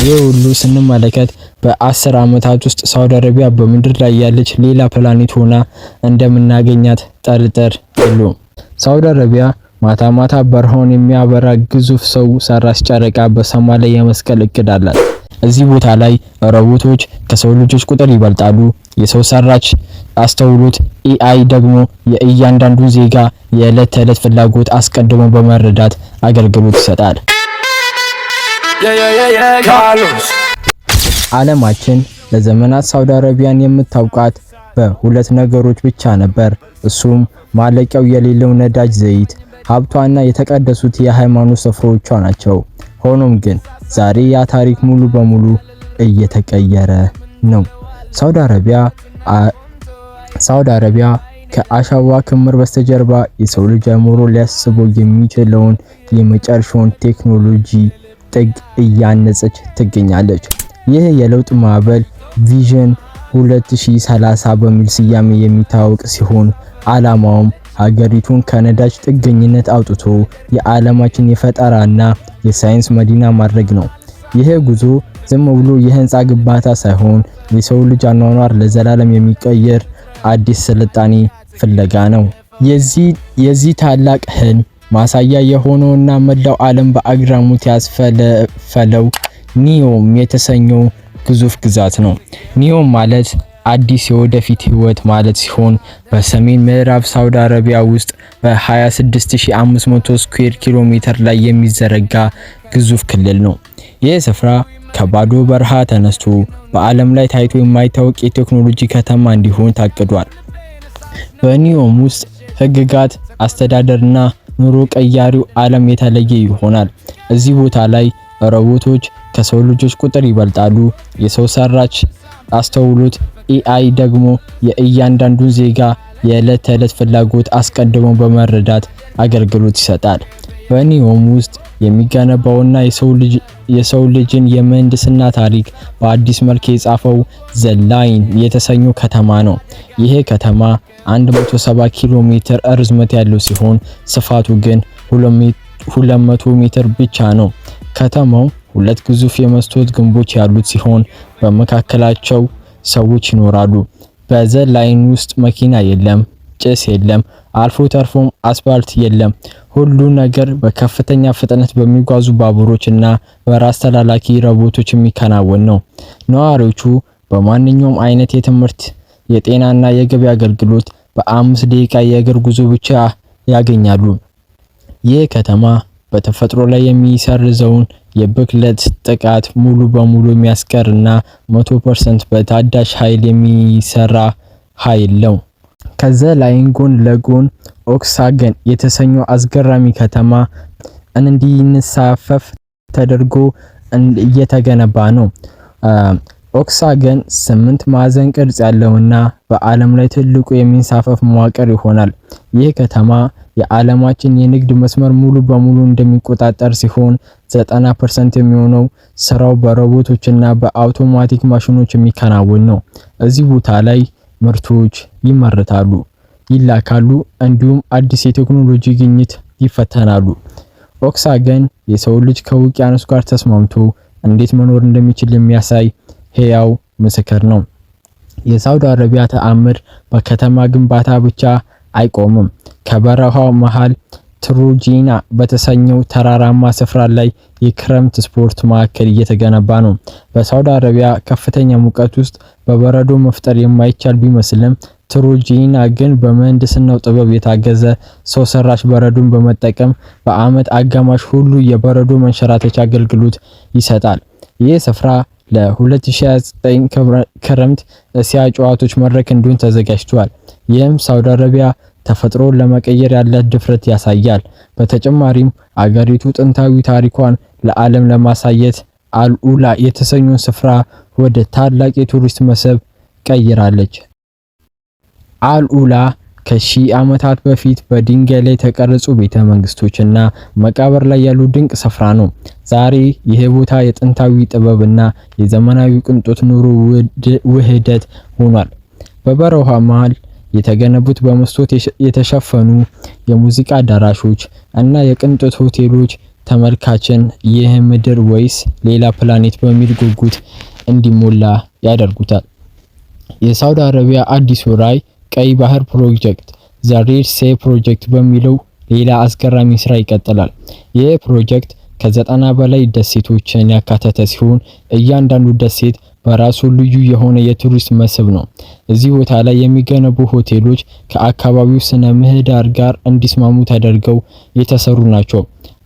ይህ ሁሉ ስንመለከት በ10 ዓመታት ውስጥ ሳውዲ አረቢያ በምድር ላይ ያለች ሌላ ፕላኔት ሆና እንደምናገኛት ጥርጥር የለውም። ሳውዲ አረቢያ ማታ ማታ በረሃውን የሚያበራ ግዙፍ ሰው ሰራሽ ጨረቃ በሰማይ ላይ የመስቀል እቅድ አላት። እዚህ ቦታ ላይ ሮቦቶች ከሰው ልጆች ቁጥር ይበልጣሉ። የሰው ሰራሽ አስተውሎት AI ደግሞ የእያንዳንዱን ዜጋ የዕለት ተዕለት ፍላጎት አስቀድሞ በመረዳት አገልግሎት ይሰጣል። Yeah, Carlos. ዓለማችን ለዘመናት ሳውዲ አረቢያን የምታውቃት በሁለት ነገሮች ብቻ ነበር። እሱም ማለቂያው የሌለው ነዳጅ ዘይት ሀብቷና የተቀደሱት የሃይማኖት ስፍራዎቿ ናቸው። ሆኖም ግን ዛሬ ያ ታሪክ ሙሉ በሙሉ እየተቀየረ ነው። ሳውዲ አረቢያ ከአሸዋ ክምር በስተጀርባ የሰው ልጅ አእምሮ ሊያስበው የሚችለውን የመጨረሻውን ቴክኖሎጂ ጥግ እያነጸች ትገኛለች። ይህ የለውጥ ማዕበል Vision 2030 በሚል ስያሜ የሚታወቅ ሲሆን፣ ዓላማውም ሀገሪቱን ከነዳጅ ጥገኝነት አውጥቶ የዓለማችን የፈጠራና የሳይንስ መዲና ማድረግ ነው። ይህ ጉዞ ዝም ብሎ የህንፃ ግንባታ ሳይሆን የሰው ልጅ አኗኗር ለዘላለም የሚቀይር አዲስ ስልጣኔ ፍለጋ ነው። የዚህ ታላቅ ህልም ማሳያ የሆነውና መላው ዓለም በአግራሞት ያስፈለፈለው ኒዮም የተሰኘው ግዙፍ ግዛት ነው። ኒዮም ማለት አዲስ የወደፊት ህይወት ማለት ሲሆን፣ በሰሜን ምዕራብ ሳውዲ አረቢያ ውስጥ በ26,500 ስኩዌር ኪሎ ሜትር ላይ የሚዘረጋ ግዙፍ ክልል ነው። ይህ ስፍራ ከባዶ በረሃ ተነስቶ በዓለም ላይ ታይቶ የማይታወቅ የቴክኖሎጂ ከተማ እንዲሆን ታቅዷል። በኒዮም ውስጥ ህግጋት፣ አስተዳደርና ኑሮ ቀያሪው ዓለም የተለየ ይሆናል። እዚህ ቦታ ላይ ሮቦቶች ከሰው ልጆች ቁጥር ይበልጣሉ። የሰው ሰራሽ አስተውሎት AI ደግሞ የእያንዳንዱን ዜጋ የዕለት ተዕለት ፍላጎት አስቀድሞ በመረዳት አገልግሎት ይሰጣል። በኒዮም ውስጥ የሚገነባውና የሰው ልጅን የምህንድስና ታሪክ በአዲስ መልክ የጻፈው The Line የተሰኘው ከተማ ነው። ይሄ ከተማ 170 ኪሎ ሜትር ርዝመት ያለው ሲሆን፣ ስፋቱ ግን 200 ሜትር ብቻ ነው። ከተማው ሁለት ግዙፍ የመስታወት ግንቦች ያሉት ሲሆን፣ በመካከላቸው ሰዎች ይኖራሉ። በ The Line ውስጥ መኪና የለም፣ ጭስ የለም፣ አልፎ ተርፎም አስፋልት የለም። ሁሉ ነገር በከፍተኛ ፍጥነት በሚጓዙ ባቡሮች እና በራስ ተላላኪ ሮቦቶች የሚከናወን ነው። ነዋሪዎቹ በማንኛውም አይነት የትምህርት፣ የጤናና የገበያ አገልግሎት በ5 ደቂቃ የእግር ጉዞ ብቻ ያገኛሉ። ይህ ከተማ በተፈጥሮ ላይ የሚሰርዘውን የብክለት ጥቃት ሙሉ በሙሉ የሚያስቀር እና 100% በታዳሽ ኃይል የሚሰራ ኃይል ነው። ከ The Line ጎን ለጎን ኦክሳገን የተሰኘው አስገራሚ ከተማ እንዲንሳፈፍ ተደርጎ እየተገነባ ነው። ኦክሳገን ስምንት ማዕዘን ቅርጽ ያለውና በዓለም ላይ ትልቁ የሚንሳፈፍ መዋቅር ይሆናል። ይህ ከተማ የዓለማችን የንግድ መስመር ሙሉ በሙሉ እንደሚቆጣጠር ሲሆን፣ 90% የሚሆነው ስራው በሮቦቶችና በአውቶማቲክ ማሽኖች የሚከናወን ነው። እዚህ ቦታ ላይ ምርቶች ይመረታሉ፣ ይላካሉ፣ እንዲሁም አዲስ የቴክኖሎጂ ግኝት ይፈተናሉ። ኦክሳገን የሰው ልጅ ከውቅያኖስ ጋር ተስማምቶ እንዴት መኖር እንደሚችል የሚያሳይ ሕያው ምስክር ነው። የሳውዲ አረቢያ ተአምር በከተማ ግንባታ ብቻ አይቆምም። ከበረሃው መሃል ትሩጂና በተሰኘው ተራራማ ስፍራ ላይ የክረምት ስፖርት ማዕከል እየተገነባ ነው። በሳውዲ አረቢያ ከፍተኛ ሙቀት ውስጥ በበረዶ መፍጠር የማይቻል ቢመስልም፣ ትሩጂና ግን በምህንድስናው ጥበብ የታገዘ ሰው ሰራሽ በረዶን በመጠቀም በዓመት አጋማሽ ሁሉ የበረዶ መንሸራተቻ አገልግሎት ይሰጣል። ይህ ስፍራ ለ2029 ክረምት እስያ ጨዋታዎች መድረክ እንዲሆን ተዘጋጅቷል። ይህም ሳውዲ አረቢያ ተፈጥሮን ለመቀየር ያላት ድፍረት ያሳያል። በተጨማሪም አገሪቱ ጥንታዊ ታሪኳን ለዓለም ለማሳየት አልኡላ የተሰኘውን ስፍራ ወደ ታላቅ የቱሪስት መስህብ ቀይራለች። አልኡላ ከሺህ ዓመታት በፊት በድንጋይ ላይ የተቀረጹ ቤተ መንግስቶችና መቃብር ላይ ያሉ ድንቅ ስፍራ ነው። ዛሬ ይህ ቦታ የጥንታዊ ጥበብና የዘመናዊ ቅንጦት ኑሮ ውህደት ሆኗል። በበረሃ መሃል የተገነቡት በመስታወት የተሸፈኑ የሙዚቃ አዳራሾች እና የቅንጦት ሆቴሎች ተመልካችን ይህ ምድር ወይስ ሌላ ፕላኔት በሚል ጉጉት እንዲሞላ ያደርጉታል። የሳውዲ አረቢያ አዲሱ ራዕይ ቀይ ባህር ፕሮጀክት፣ The Red Sea Project በሚለው ሌላ አስገራሚ ስራ ይቀጥላል። ይህ ፕሮጀክት ከ90 በላይ ደሴቶችን ያካተተ ሲሆን እያንዳንዱ ደሴት በራሱ ልዩ የሆነ የቱሪስት መስህብ ነው። እዚህ ቦታ ላይ የሚገነቡ ሆቴሎች ከአካባቢው ስነ ምህዳር ጋር እንዲስማሙ ተደርገው የተሰሩ ናቸው።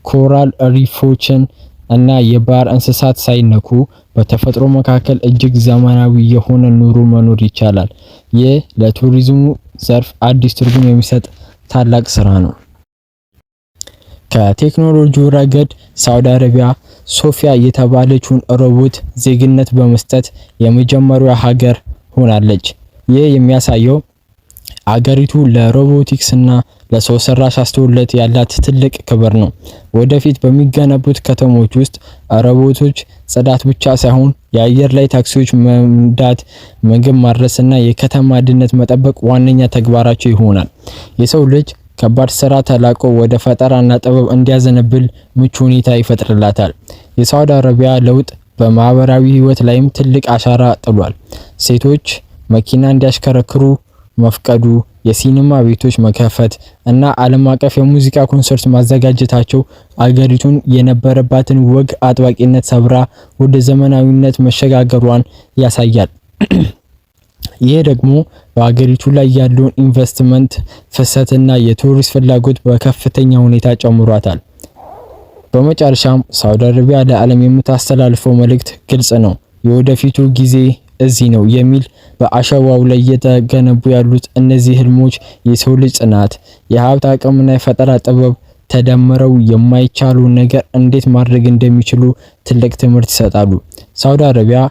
Coral reef ኦችን እና የባህር እንስሳት ሳይነኩ በተፈጥሮ መካከል እጅግ ዘመናዊ የሆነ ኑሮ መኖር ይቻላል። ይህ ለቱሪዝሙ ዘርፍ አዲስ ትርጉም የሚሰጥ ታላቅ ስራ ነው። ከቴክኖሎጂው ረገድ ሳውዲ አረቢያ ሶፊያ የተባለችውን ሮቦት ዜግነት በመስጠት የመጀመሪያዋ ሀገር ሆናለች። ይህ የሚያሳየው አገሪቱ ለሮቦቲክስ እና ለሰው ሰራሽ አስተውሎት ያላት ትልቅ ክብር ነው። ወደፊት በሚገነቡት ከተሞች ውስጥ ሮቦቶች ጽዳት ብቻ ሳይሆን የአየር ላይ ታክሲዎች መንዳት፣ ምግብ ማድረስና የከተማ ደህንነት መጠበቅ ዋነኛ ተግባራቸው ይሆናል። የሰው ልጅ ከባድ ስራ ተላቆ ወደ ፈጠራና ጥበብ እንዲያዘነብል ምቹ ሁኔታ ይፈጥርላታል። የሳውዲ አረቢያ ለውጥ በማህበራዊ ህይወት ላይም ትልቅ አሻራ ጥሏል። ሴቶች መኪና እንዲያሽከረክሩ መፍቀዱ፣ የሲኒማ ቤቶች መከፈት እና ዓለም አቀፍ የሙዚቃ ኮንሰርት ማዘጋጀታቸው አገሪቱን የነበረባትን ወግ አጥባቂነት ሰብራ ወደ ዘመናዊነት መሸጋገሯን ያሳያል። ይህ ደግሞ በአገሪቱ ላይ ያለውን ኢንቨስትመንት ፍሰትና የቱሪስት ፍላጎት በከፍተኛ ሁኔታ ጨምሯታል። በመጨረሻም ሳውዲ አረቢያ ለዓለም የምታስተላልፈው መልእክት ግልጽ ነው። የወደፊቱ ጊዜ እዚህ ነው የሚል። በአሸዋው ላይ እየተገነቡ ያሉት እነዚህ ህልሞች የሰው ልጅ ጽናት፣ የሀብት አቅምና የፈጠራ ጥበብ ተደምረው የማይቻሉ ነገር እንዴት ማድረግ እንደሚችሉ ትልቅ ትምህርት ይሰጣሉ። ሳውዲ አረቢያ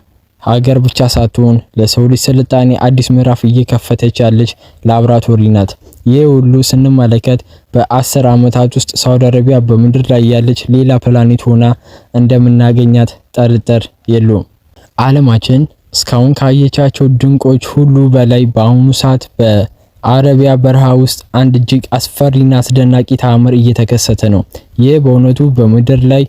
ሀገር ብቻ ሳትሆን ለሰው ልጅ ስልጣኔ አዲስ ምዕራፍ እየከፈተች ያለች ላብራቶሪ ናት። ይህ ሁሉ ስንመለከት በ10 ዓመታት ውስጥ ሳውዲ አረቢያ በምድር ላይ ያለች ሌላ ፕላኔት ሆና እንደምናገኛት ጥርጥር የለውም። ዓለማችን እስካሁን ካየቻቸው ድንቆች ሁሉ በላይ በአሁኑ ሰዓት በአረቢያ በረሃ ውስጥ አንድ እጅግ አስፈሪና አስደናቂ ተአምር እየተከሰተ ነው። ይህ በእውነቱ በምድር ላይ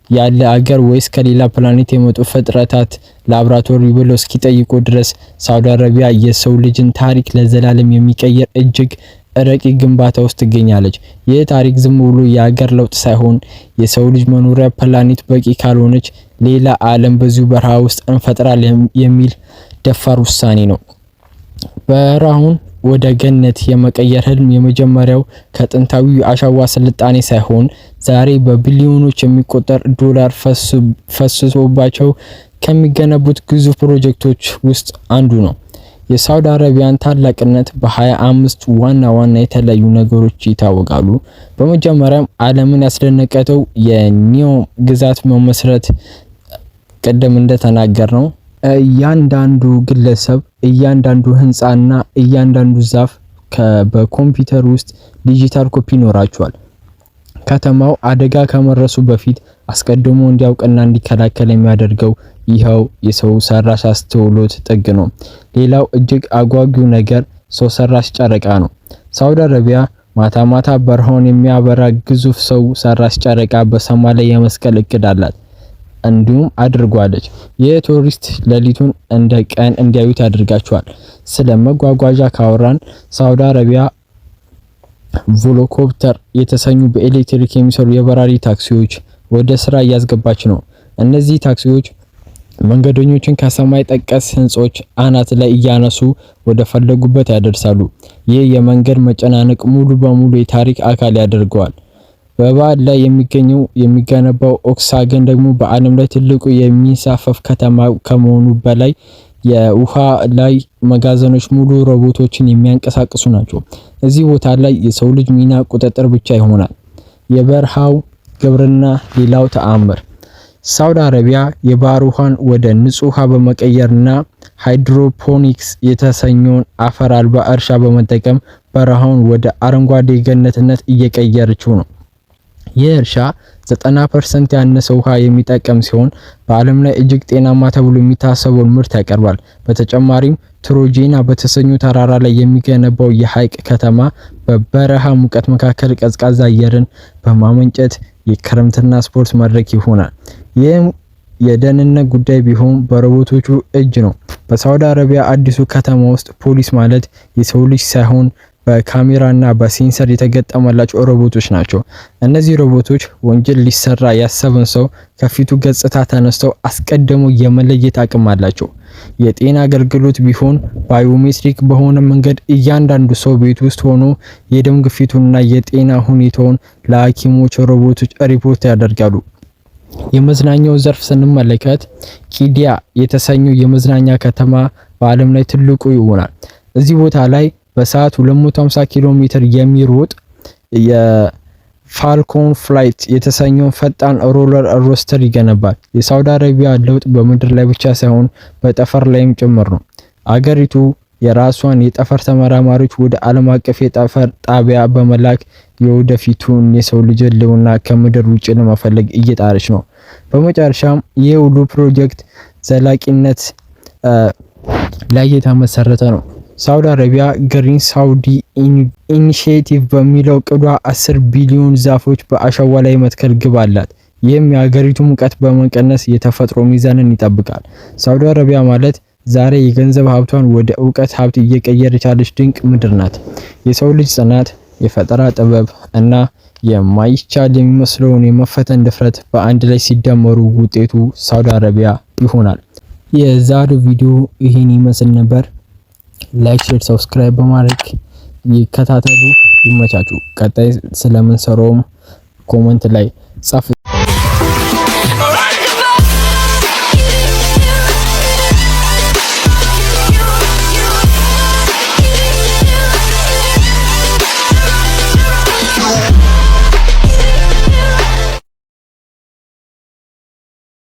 ያለ አገር ወይስ ከሌላ ፕላኔት የመጡ ፍጥረታት ላብራቶሪ ብለው እስኪጠይቁ ድረስ ሳውዲ አረቢያ የሰው ልጅን ታሪክ ለዘላለም የሚቀይር እጅግ ረቂቅ ግንባታ ውስጥ ትገኛለች። ይህ ታሪክ ዝም ብሎ የአገር ለውጥ ሳይሆን የሰው ልጅ መኖሪያ ፕላኔት በቂ ካልሆነች ሌላ ዓለም በዚሁ በረሃ ውስጥ እንፈጥራለን የሚል ደፋር ውሳኔ ነው። በረሃውን ወደ ገነት የመቀየር ህልም የመጀመሪያው ከጥንታዊው የአሸዋ ስልጣኔ ሳይሆን ዛሬ በቢሊዮኖች የሚቆጠር ዶላር ፈስሶባቸው ከሚገነቡት ግዙፍ ፕሮጀክቶች ውስጥ አንዱ ነው። የሳውዲ አረቢያን ታላቅነት በ25 ዋና ዋና የተለያዩ ነገሮች ይታወቃሉ። በመጀመሪያም ዓለምን ያስደነቀተው የኒዮም ግዛት መመስረት ቅድም እንደተናገር ነው እያንዳንዱ ግለሰብ፣ እያንዳንዱ ህንፃና እያንዳንዱ ዛፍ በኮምፒውተር ውስጥ digital copy ይኖራቸዋል። ከተማው አደጋ ከመድረሱ በፊት አስቀድሞ እንዲያውቅና እንዲከላከል የሚያደርገው ይኸው የሰው ሰራሽ አስተውሎት ጥግ ነው። ሌላው እጅግ አጓጊው ነገር ሰው ሰራሽ ጨረቃ ነው። ሳውዲ አረቢያ ማታ ማታ በረሃውን የሚያበራ ግዙፍ ሰው ሰራሽ ጨረቃ በሰማይ ላይ የመስቀል እቅድ አላት። እንዲሁም አድርጓለች። የቱሪስት ሌሊቱን እንደ ቀን እንዲያዩት ያደርጋቸዋል። ስለ መጓጓዣ ካወራን ሳውዲ አረቢያ ቮሎኮፕተር የተሰኙ በኤሌክትሪክ የሚሰሩ የበራሪ ታክሲዎች ወደ ስራ እያስገባች ነው። እነዚህ ታክሲዎች መንገደኞችን ከሰማይ ጠቀስ ህንጾች አናት ላይ እያነሱ ወደ ፈለጉበት ያደርሳሉ። ይህ የመንገድ መጨናነቅ ሙሉ በሙሉ የታሪክ አካል ያደርገዋል። በባህር ላይ የሚገኘው የሚገነባው ኦክሳገን ደግሞ በዓለም ላይ ትልቁ የሚንሳፈፍ ከተማ ከመሆኑ በላይ የውሃ ላይ መጋዘኖች ሙሉ ሮቦቶችን የሚያንቀሳቅሱ ናቸው። እዚህ ቦታ ላይ የሰው ልጅ ሚና ቁጥጥር ብቻ ይሆናል። የበረሃው ግብርና ሌላው ተአምር። ሳውዲ አረቢያ የባህር ውሃን ወደ ንጹህ ውሃ በመቀየርና hydroponics የተሰኘውን አፈር አልባ እርሻ በመጠቀም በረሃውን ወደ አረንጓዴ ገነትነት እየቀየረችው ነው። ይህ እርሻ 90% ያነሰ ውሃ የሚጠቀም ሲሆን በዓለም ላይ እጅግ ጤናማ ተብሎ የሚታሰበውን ምርት ያቀርባል። በተጨማሪም ትሮጄና በተሰኙ ተራራ ላይ የሚገነባው የሐይቅ ከተማ በበረሃ ሙቀት መካከል ቀዝቃዛ አየርን በማመንጨት የክረምትና ስፖርት መድረክ ይሆናል። ይህም የደህንነት ጉዳይ ቢሆን በሮቦቶቹ እጅ ነው። በሳውዲ አረቢያ አዲሱ ከተማ ውስጥ ፖሊስ ማለት የሰው ልጅ ሳይሆን በካሜራና በ sensor የተገጠመላቸው ሮቦቶች ናቸው። እነዚህ ሮቦቶች ወንጀል ሊሰራ ያሰበን ሰው ከፊቱ ገጽታ ተነስተው አስቀድሞ የመለየት አቅም አላቸው። የጤና አገልግሎት ቢሆን biometric በሆነ መንገድ እያንዳንዱ ሰው ቤት ውስጥ ሆኖ የደም ግፊቱንና የጤና ሁኔታውን ለሐኪሞች ሮቦቶች ሪፖርት ያደርጋሉ። የመዝናኛው ዘርፍ ስንመለከት ቂዲያ የተሰኘው የመዝናኛ ከተማ በዓለም ላይ ትልቁ ይሆናል። እዚህ ቦታ ላይ በሰዓት 250 ኪሎ ሜትር የሚሮጥ የ Falcon Flight የተሰኘውን ፈጣን roller coaster ይገነባል። የሳውዲ አረቢያ ለውጥ በምድር ላይ ብቻ ሳይሆን በጠፈር ላይም ጭምር ነው። አገሪቱ የራሷን የጠፈር ተመራማሪዎች ወደ ዓለም አቀፍ የጠፈር ጣቢያ በመላክ የወደፊቱን የሰው ልጅ ህልውና ከምድር ውጭ ለመፈለግ እየጣረች ነው። በመጨረሻም ይህ ሁሉ ፕሮጀክት ዘላቂነት ላይ የተመሰረተ ነው። ሳውዲ አረቢያ Green Saudi Initiative በሚለው እቅዷ 10 ቢሊዮን ዛፎች በአሸዋ ላይ መትከል ግብ አላት። ይህም የሀገሪቱ ሙቀት በመቀነስ የተፈጥሮ ሚዛንን ይጠብቃል። ሳውዲ አረቢያ ማለት ዛሬ የገንዘብ ሀብቷን ወደ እውቀት ሀብት እየቀየረች ያለች ድንቅ ምድር ናት። የሰው ልጅ ጽናት፣ የፈጠራ ጥበብ እና የማይቻል የሚመስለውን የመፈተን ድፍረት በአንድ ላይ ሲደመሩ ውጤቱ ሳውዲ አረቢያ ይሆናል። የዛሬው ቪዲዮ ይህን ይመስል ነበር። Like፣ share፣ subscribe በማድረግ ይከታተሉ። ይመቻችሁ። ቀጣይ ስለምንሰራውም comment ላይ ጻፉ።